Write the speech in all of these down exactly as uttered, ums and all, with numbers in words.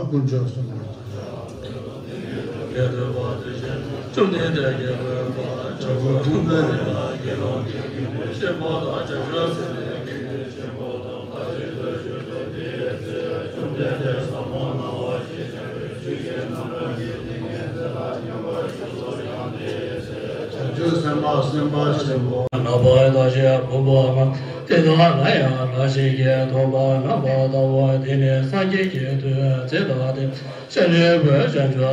དཀོན་མཆོག་གསུམ་ལ། བཅོམ་ལྡན་འདས་རྒྱལ་པོའི་དཔལ་ལ་ཕྱག་འཚལ་ལོ། བྱང་ཆུབ་སེམས་དཔའ་སེམས་དཔའ་ཆེན་པོ། རྣམ་པར་ཐར་ཞིང་ཕུང་པོ་མ། དེ་དག་ལ་ཡང་རང་བཞིན་གྱིས་སྟོང་པར་རྣམ་པར་ལྟ་བུ། དེ་ནི་སངས་རྒྱས་ཀྱི་མཐུས་ཚེ་དང་ལྡན། ཤཱ་རིའི་བུ་བྱང་ཆུབ་སེམས་དཔའ་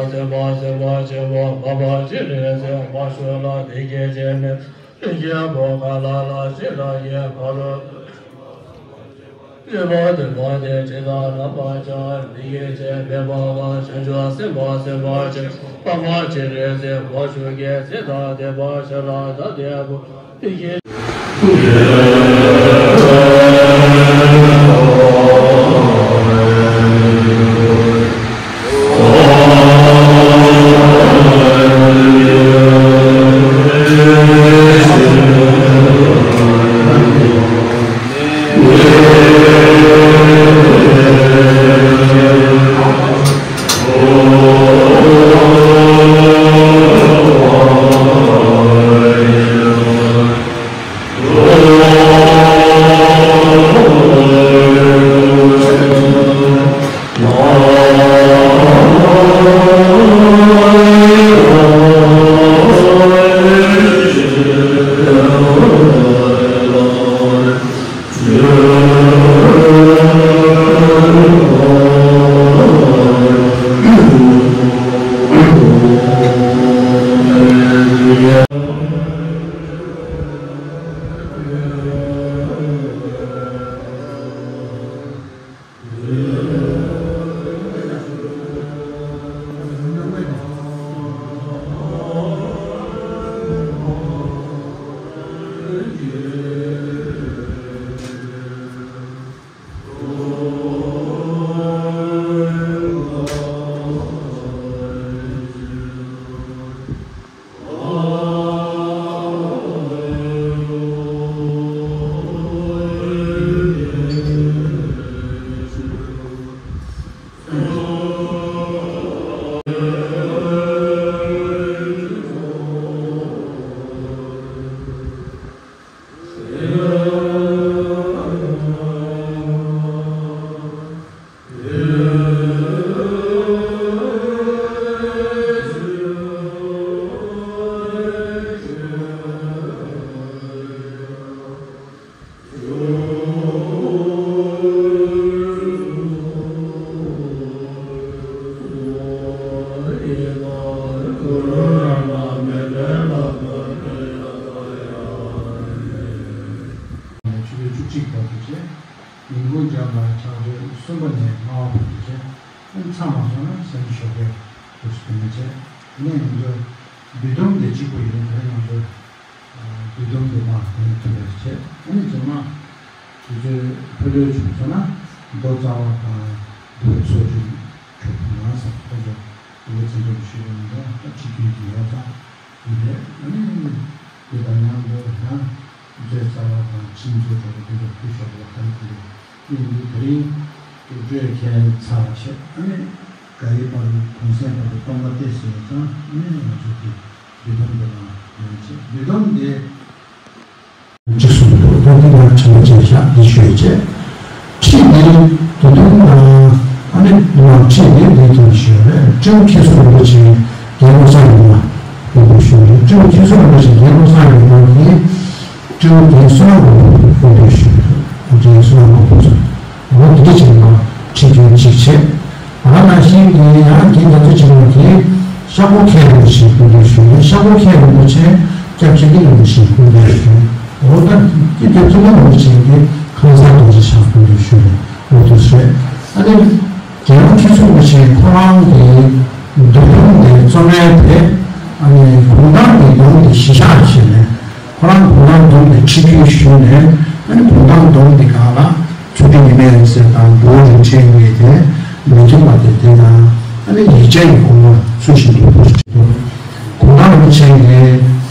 སེམས་དཔའ་ཆེན་པོ། མ་པ་སྤྱན་རས་གཟིགས་མ་ཞུ་ལ། དེ་སྐད་ཅེས་སྨྲས། ཀླུ་རྒྱལ་པོ་ག་ལ་ལ་ཤི་ལ་ཡི་ཕ་རོལ་ཏུ། སྤྱོད་པ་སྟོན་པ་དེ་ཇི་ལྟར་བསླབ་པར་བྱ། འདི་སྐད་ཅེས་སྨྲས་པ་དང་། བྱང་ཆུབ་སེམས་དཔའ་སེམས་དཔའ་ཆེན་པོ། འཕགས་མ་སྤྱན་རས་གཟིགས་མ་ཞུ་གིས་ཚེ་དང་ལྡན་པ་ཤ་ལ་དག་དེ་ཀུན། དེ་སྐད། ཆུ་ཚོད་བཅུ་གཅིག་བར་དུ་བྱས། ཉིན་གུང་རྒྱབ་ལ་ཕྱག་འཚལ་གསུམ་པ་ནས་ལྔ་པ་བར་དུ་བྱས། ཨ་ནི་ཚར་མ་སོང་ན་སེམས་ཤོག་པའི་དུས་སུ་དེ་ནས་བྱས། ཨ་ནི་ང་ཚོ་འབུལ་སྡོམ་དེ་གཅིག་པོ་ཡིན་ན། ད་རེས་ང་ཚོ་འབུལ་སྡོམ་དེ་མ་དེ་ནས་ཐུབ་པ་བྱས། ཨ་ནི་རྗེས་མ་དུས་ཚོད་ཕ་ལོས་བྱུང་སོང་ན། མདོ་རྩ་བ་དང་བསྡུ་བའི་ཚོགས་ཆུང་གྲུབ་ང་ས་ཁོ་ཚོ་འོས་འཚམ་འགྲོ་ཞུ་བ་མི་འདུག་ད་ཁྲིད་རྒྱུན་དེ་ཡོད་ཙང་ཡིན་པས། ཨ་ནི་འདི་དང་མཉམ་དུ་ཡང་མཛད་རྩ་བ་དང་ཁྲིམས་གཙོ་གྲོགས་པོ་དེ་ཚོ་ཕུལ་ཆོག་པ་གང་གི་ཡིན། འདི་དེ་རིང་སྤྲོས་ཁྱད་ཚར་བྱས། ཨ་ནི་ག་རེ་པར་གུང་སེང་བར་དུ་སྟོང་པ་སྟེ་ཟེར་ཙང་། ཨ་ནི་ང་ཚོ་གི་འབུལ་སྡོམ་འདི་ལ་ཡོང་བྱས། འབུལ་སྡོམ་འདི། ཅེས་གསུངས་འདུག་ད་འདི་ལ་དྲི་བ་ཅིག་བཞག་འདི་ཞུས་བྱས། ཁྲིད་འདི་དུས་ཐུང་དང་། ཨ་ནི་མ་ཁྲིད་འདི་འདི་དུས་ཞུས་རེད། སྤྲེའུ་ཁྱི་གསོ་རིན་པོ་ཆེ་རྒྱལ་པོ་གསང་ཡུལ་ལ་སྐུ་འདུ་ཞུས་རེད། སྤྲེའུ་ཁྱི་གསོ་རིན་པོ་ཆེ་རྒྱལ་པོ་གསང་ཡུལ་ལ་གི་སྤྲེའུ་རྒན་བསོད་ནམས་དབང་པོ་སྐུ་འདུ་ཞུས་འདུག་རྒན་བསོད་ནམས་དབང་པོ་སྐུ་འདུ། འོ་འདི་འདྲ་ཅིག་ལ་ཁྲིད་རྒྱུན་ཅིག་བྱས། ཨ་ནང་བཞིན་གྱི་ཡང་དེ་ང་ཚོ་ཅིག་ལ་དེ་ཤག་པོ་མཁན་རིན་པོ་ཆེ་སྐུ་འདུ་ཞུས་ནས། ཤག་པོ་མཁན་རིན་པོ་ཆེ་སྐྱབས་རྗེ་ཀུན་ལེགས་རིན་པོ་ཆེ་སྐུ་འདུ་ཞུས། འོ་ད་དེ་སྐྱབས་རྗེ་ཀུན་ལེགས་རིན་པོ་ཆེ་གི་ཁང་གསར་རྡོ་རྗེ་ཤག་སྐུ་འདུ་ཞུས་ནས་འོ་དུ་བྱས། ཨ་ནི་རྒྱལ་དབང་ཁྲི་ཟུར་རིན་པོ་ཆེ་ཁོ་རང་གི་འབུལ་སྡོམ་དེ་བརྩམས་པའི་དེ། ཨ་ནི་གུང་ཐང་གི་སྡོམ་དེ་གཞི་བཞག་བྱས་ནས། ཁོ་རང་གུང་ཐང་སྡོམ་དེ་ཁྲིད་རྒྱུན་ཞུས་ནས། ཨ་ནི་གུང་ཐང་སྡོམ་དེ་སྒང་ལ་ཚུལ་ཁྲིམས་ཉི་མའི་འོད་ཟེར་དང་འབྲུག་རིན་ཆེན་གྱི་དེ་མི་མཐུན་པ་དེ་དེ་དང་། ཨ་ནི་ཡིག་ཆ་ཡི་གོང་ལ་ཚུལ་བཞིན་དུ་འབུལ་ཞུས་འདུག་གུང་ཐང་རིན་པོ་ཆེ་གིས་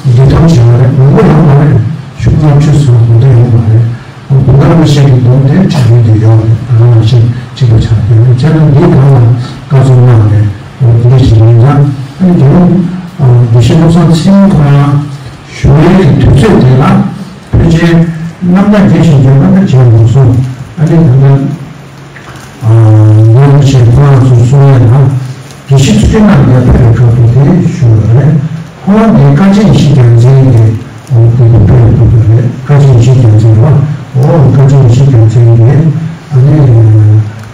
འབུལ་སྡོམ་བྱས་པ་རེད། མང་པོ་ཡོད་མ་རེད། ཤོག་ལྔ་བཅུ་ཙམ་མ་གཏོགས་ཡོད་མ་རེད། གུང་ཐང་རིན་པོ་ཆེ་གི་སྡོམ་དེ་ཁྲིད་རྒྱུན་དེ་ཡོད་རེད། ད་ག་ནང་བཞིན་གཅིག་པ་ཆགས་ཡོད་རེད། བྱས་ན་འདིའི་སྒང་ལ། བཀའ་ཚོགས་གནང་ནས་འོ་དེ་འདྲ་ཞིག་ཡིན་ཙང་ཨ་ནི་དེ་རིང་དགེ་བཤེས་བློ་བཟང་ཚེ་རིང་ཁོ་རང་བཞུགས་ཡས་ཀྱི་དུས་ཚོད་དེ་ལ་ཕལ་ཆེར་གནམ་ཟླ་བརྒྱད་ཞིག་འགྱོ་ན་ད་བྱས་མ་སོང་། ཨ་ནི་ད་ལྟ་ངོ་ཆེ་ཁོ་རང་ཚོ་གསུང་ཡས་ལ་དགེ་བཤེས་ཚུལ་ཁྲིམས་རྣམ་རྒྱལ་ཕེབས་པའི་སྐབས་དུ་དེ་ཞུ་བ་རེད། ཁོ་རང་དེ་བཀའ་སྤྱི་ཡེ་ཤེས་རྒྱལ་མཚན་གྱི་འོ་དེ་ཕེབས་ཐུབ་པ་རེད། བཀའ་སྤྱི་ཡེ་ཤེས་རྒྱལ་མཚན་རེད་བ། འོ་བཀའ་སྤྱི་ཡེ་ཤེས་རྒྱལ་མཚན་གྱི་ཨ་ནི་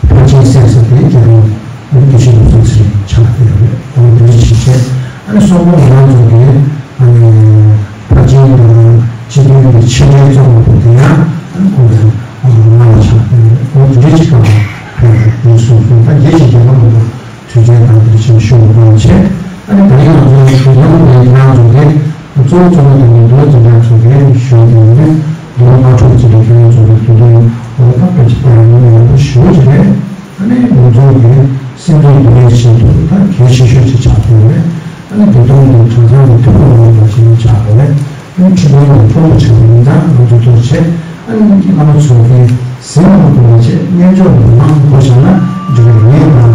ཕར་ཕྱིན་གསན་ས་དེ་རྒྱལ་རོང་དགེ་བཤེས་བློ་བཟང་ཚེ་རིང་ཆགས་བསྡད་ཡོད་རེད། འོ་དེ་འདྲ་ཞིག་བྱས་ཨ་ནི་སོག་པོ་ང་རང་ཚོ་གི་ཨ་ནི་ཕར་ཕྱིན་དང་སྤྱི་མཐུན་གྱི་ཕྱི་འབྲེལ་ཚོགས་པ་དེ་ཡང་ཨ་ནི་ཁོང་ཚོ་ང་ལ་ཆགས་བསྡད་ཡོད་རེད། འོ་དེ་འདྲ་ཞིག་ག་ཕེབས་པ་ཡིན་གསུངས་སོང་། ད་རྒྱལ་སྤྱིའི་རྒྱལ་ཁབ་མང་པོ་དུས་ཆེན་དང་དེ་བཞིན་ཤོག་སྒོ་ཕྱེ། ཨ་ནི་ད་རིང་ང་ཚོའི་བོད་དོན་ལས་ཁང་ཚོ་གིས་གཙོ་བོ་གཙོ་བོ་དེ་ནི་འདུལ་བ་འཛིན་གྲྭ་ཚོ་གིས་ཞུ་དེ་ནི་འདུལ་བ་སྔགས་འཕྲུལ་འཛིན་གྲྭ་ཁྱོན་ཚོ་གིས་དུས་དོན་འོག་ཏག་ཏག་ཅིག་བཏང་ཡོང་ཡག་པོ་ཞུ་གི་རེད། ཨ་ནི་ང་ཚོ་གི་སེམས་ཚོར་འདུལ་བའི་ཆེད་དུ་ད་གལ་ཆེ་ཤོས་ཅིག་ཆགས་ཐུབ་རེད། ཨ་ནི་བོད་དོན་གྱི་གྲྭ་ཚང་གི་ཐུན་མོང་མ་ཡིན་པ་ཞིག་ཆགས་རེད། ཨ་ནི་ཁྲི་སྟོན་གྱི་སྤྲོ་པོ་ཆགས་ཡིན་ཙང་ང་ཚོ་ཐུགས་རྗེ་ཆེ། ཨ་ནི་བླ་མ་ཚོ་གིས་ཟིན་མ་ཐུབ་པ་བྱས་སྙན་ཅོག་མི་མང་བོ་བཞག་ན་འགྲིག་གི་རེད། ངས་ད་